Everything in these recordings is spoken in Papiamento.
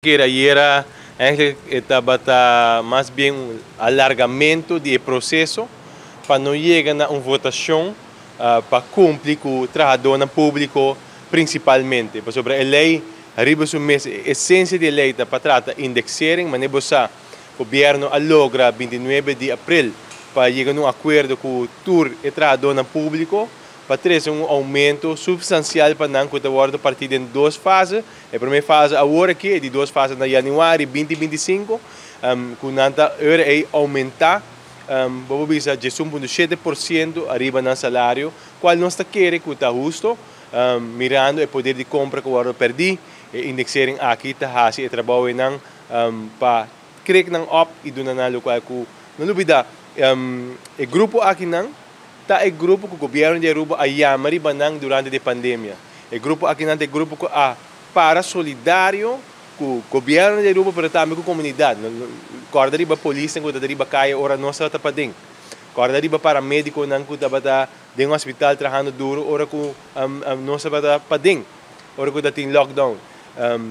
Kere ayera eigenlijk e tabata mas bien un alargamento di e proceso pa no yega na un votacion pa cumpli cu trahadornan publico principalmente. Pasobra e ley riba su mes, e esencia di e ley ta pa trata indexering, manera bo sa gobierno a logra 29 di april pa yega na un acuerdo cu tur e trahadornan publico pa trece un aumento substancial pa nan cu ta wordo parti den dos fase. E prome fase awor aki, e di dos fase na januari 2025, cu nan ta ora ey aumenta, bo por bisa 11.7% ariba nan salario, cual nos ta kere cu ta husto, mirando e poder di compra cu wordo perdi. E indexering aki ta haci e trabou eynan pa krek nan op y duna nan locual cu no lubida. E grupo akinan ta e grupo cu gobierno di Aruba a yama riba nan durante di pandemia. E grupo akinan ta e grupo cu a para solidario cu gobierno di Aruba, pero tambe cu comunidad. Corda riba polisnan cu ta riba caya ora nos tabata paden. Corda riba paramediconan cu tabata den hospital trahando duro ora cu nos tabata paden, ora cu tatin lockdown.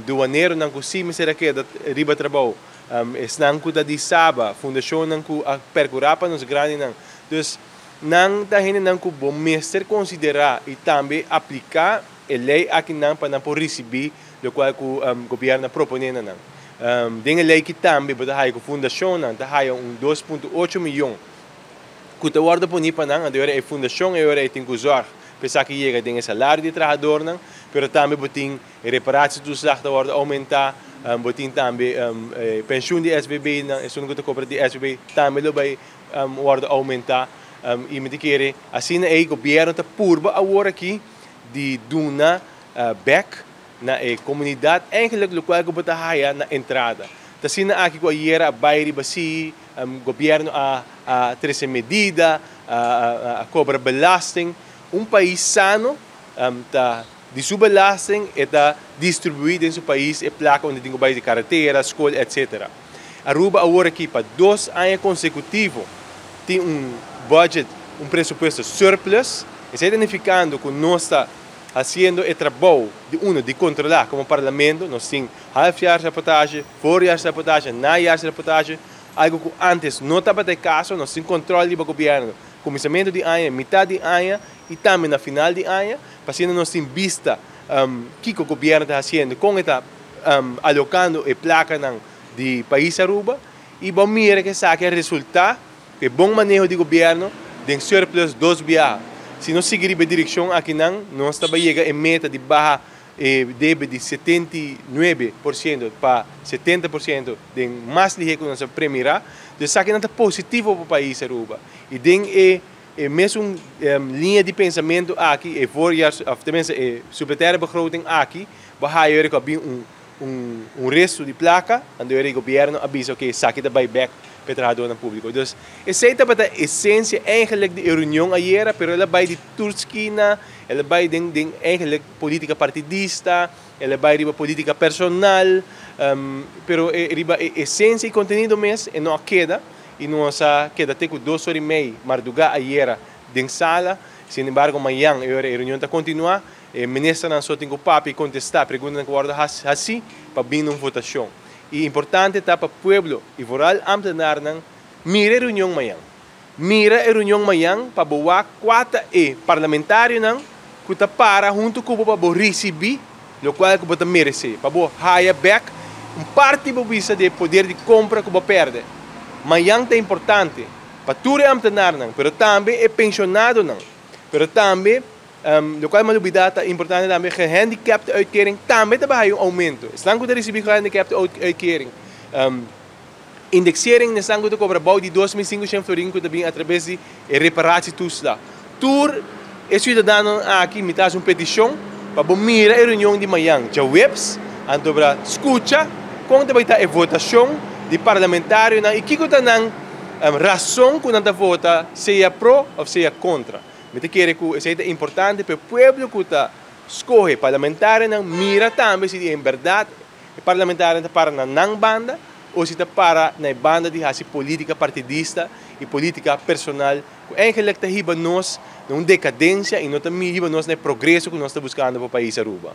Duaneronan cu si mester a keda riba trabou. Esnan cu ta di Saba, fundacionnan cu a percura pa nos grandinan. Dus nan ta hendenan cu bo mester considera y tambe aplica e ley akinan pa nan por ricibi locual cu gobierno a propone na nan. Den e ley aki tambe bo ta haya cu fundacionnan ta haya un 2.8 miyon cu ta wordo poni pa nan. Anto e fundacion e ora e tin cu zorg pa esaki yega den e salario di trahadornan, pero tambe bo tin e reparatietoeslag ta wordo aumenta, bo tin tambe pensioen di SVB, nan esun cu ta cobra di SVB tambe lo bay wordo aumenta. Y mi ta kere asina e gobierno ta purba awor aki di duna bek na e comunidad eigenlijk locual cu bo ta haya na entrada. Ta asina aki cu ayera a bay riba si gobierno a trece medida, a cobra belasting. Un pais sano ta di su belasting e ta distribui den su pais e placa unda tin cu bay di carretera, school, etc. Aruba awor aki pa 2 aña consecutivo tin un budget, un presupuesto surplus. Esey ta significando cu nos ta haciendo e trabou di uno di controla como parlamento. Nos tin halfjaarsrapportage, voorjaarsrapportage, najaarsrapportage, algo cu antes no tabata e caso. Nos tin control di gobierno, cuminsamento di aña, mitad di aña y tambe na final di aña, pa asina nos tin bista kico gobierno ta haciendo, con e ta alocando e placanan di pais Aruba, y bon mira cu esaki a resulta cu bon maneho di gobierno den surplus 2 biaha. Si nos sigui e direccion akinan, nos ta yega e meta di baha debe di 79% pa 70% den mas lihe cu nos a premira. Dus esaki ta positivo pa pais Aruba. Y den e mesmo linha di pensamento aki, e voorjaars, of tenminste, e supplementaire begroting aki, baha eu que un resto di placa, ando e gobierno a bisa cu esaki ta bay back pa trahador publico. Dus esey ta e esencia eigenlijk di reunion ayera, pero el a bay di tur skina, el a bay den eigenlijk politica partidista, el a bay riba politica personal, pero riba e esencia y contenido mes e no a keda, y nos a keda te cu 2:30 marduga ayera den sala. Sin embargo, mañan e reunion ta continua, e ministernan so tin cu papia y contesta pregunta cu wordo haci pa bin un votacion. E importante ta pa pueblo y vooral ambtenaarnan mira e reunion mañan. Mira e reunion mañan pa bo wak cua ta e parlamentarionan cu ta para hunto cu bo pa bo ricibi locual cu bo ta merece, pa bo haya back un parti bo bisa di poder di compra cu bo perde. Mañan ta importante pa tur e ambtenaarnan, pero tambe e pensionadonan, pero tambe locual mi a lubida ta importante tambe gehandicapte uitkering tambe ta bay un aumento. Esnan cu ta ricibi gehandicapte uitkering. Indexering esnan cu ta cobra bou di 2500 florin cu ta bin a traves di reparatietoeslag. Tur e ciudadano aki mi ta haci un peticion pa bo mira e reunion di mañan djaweps, anto pa scucha con ta bay ta e votacion di parlamentarionan y kico ta nan rason cu nan ta vota, sea pro of sea contra. Mi ta kere cu esey ta importante pa e pueblo cu ta scoge parlamentarionan mira tambe si en berdad e parlamentarionan ta para na nan banda o si ta para na e banda di haci politica partidista y politica personal, cu eigenlijk ta hiba nos na un decadencia y no ta hiba nos na e progreso cu nos ta buscando pa pais Aruba.